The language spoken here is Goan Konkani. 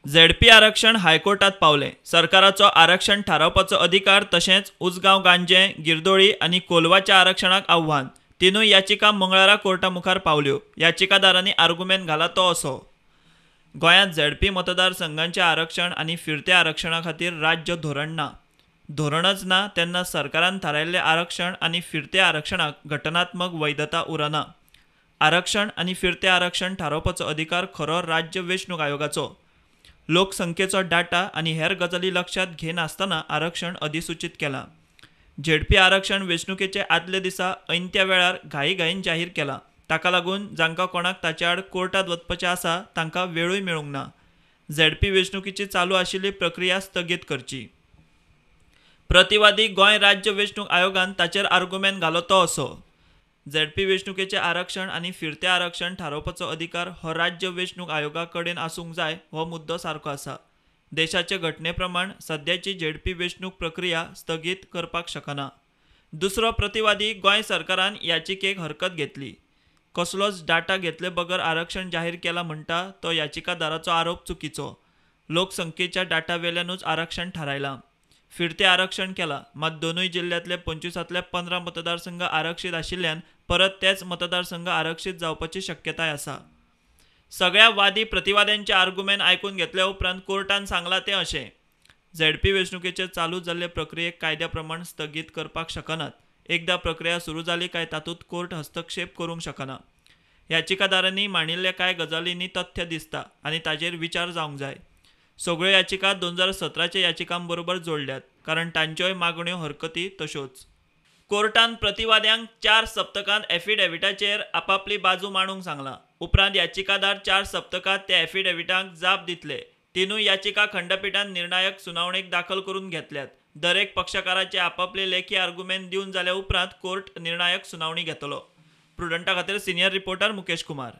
झेडपी आरक्षण हायकोर्टात पावलें. सरकाराचो आरक्षण थारावपाचो अधिकार तशेंच उजगांव गांजे, गिरदोळी आनी कोलवाच्या आरक्षणाक आव्हान. तिनूय याचिका मंगळारा कोर्टा मुखार पावल्यो. याचिकादारांनी आर्गुमेंत घाला तो असो: गोंयांत झेडपी मतदारसंघांचें आरक्षण आनी फिरत्या आरक्षणा खातीर राज्य धोरण ना. धोरणच ना तेन्ना सरकारान थारायिल्लें आरक्षण आनी फिरत्या आरक्षणाक घटनात्मक वैधता उरना. आरक्षण आनी फिरतें आरक्षण थारावपाचो अधिकार खरो राज्य वेंचणूक आयोगाचो. लोकसंख्येचो डाटा आनी हेर गजाली लक्षांत घेनासतना आरक्षण अधिसुचीत केलां. झेडपी आरक्षण वेंचणुकेचे आदले दिसा ऐनत्या वेळार घाईघाईन जाहीर केलां. ताका लागून जांकां कोणाक ताचे आड कोर्टांत वचपाचें आसा तांकां वेळूय मेळूंक ना. झेडपी वेंचणुकेची चालू आशिल्ली प्रक्रिया स्थगीत करची. प्रतिवादी गोंय राज्य वेंचणूक आयोगान ताचेर आर्गुमेंत घालो तो असो: झेडपी वेंचणुकेचें आरक्षण आनी फिरतें आरक्षण थारावपाचो अधिकार हो राज्य वेंचणूक आयोगा कडेन आसूंक जाय हो मुद्दो सारको आसा. देशाचे घटने प्रमाण सद्याची झेडपी वेंचणूक प्रक्रिया स्थगीत करपाक शकना. दुसरो प्रतिवादी गोंय सरकारान याचिकेक हरकत घेतली. कसलोच डाटा घेतले बगर आरक्षण जाहीर केलां म्हणटा तो याचिकादाराचो आरोप चुकीचो. लोकसंख्येच्या डाटावेल्यानूच आरक्षण थारायलां. फिरतें आरक्षण केलां. मात दोनूय जिल्ल्यांतले 25तांतले 15 मतदारसंघ आरक्षीत आशिल्ल्यान परत तेच मतदारसंघ आरक्षीत जावपाची शक्यताय आसा. सगळ्या वादी प्रतिवाद्यांचे आर्गुमेंत आयकून घेतल्या उपरांत कोर्टान सांगलां तें अशें: झेडपी वेंचणुकेचे चालू जाल्ले प्रक्रियेक कायद्या प्रमाण स्थगीत करपाक शकनात. एकदां प्रक्रिया सुरू जाली काय तातूंत कोर्ट हस्तक्षेप करूंक शकना. याचिकादारांनी मांडिल्ल्या कांय गजालींनी तथ्य दिसता आनी ताचेर विचार जावंक जाय. सगळ्यो याचिका 2017च्या याचिकां बरोबर जोडल्यात, कारण तांच्योय मागण्यो हरकती तश्योच. कोर्टान प्रतिवाद्यांक 4 सप्तकांत एफिडेविटाचेर आपापली बाजू मांडूंक सांगलां. उपरांत याचिकादार 4 सप्तकांत त्या एफिडेविटांक जाप दितले. तिनूय याचिका खंडपिठान निर्णायक सुनावणेक दाखल करून घेतल्यात. दरेक पक्षकाराचे आपापले लेखी आर्गुमेंत दिवन जाल्या उपरांत कोर्ट निर्णायक सुनावणी घेतलो. प्रुडंटा खातीर सिनियर रिपोर्टर मुकेश कुमार.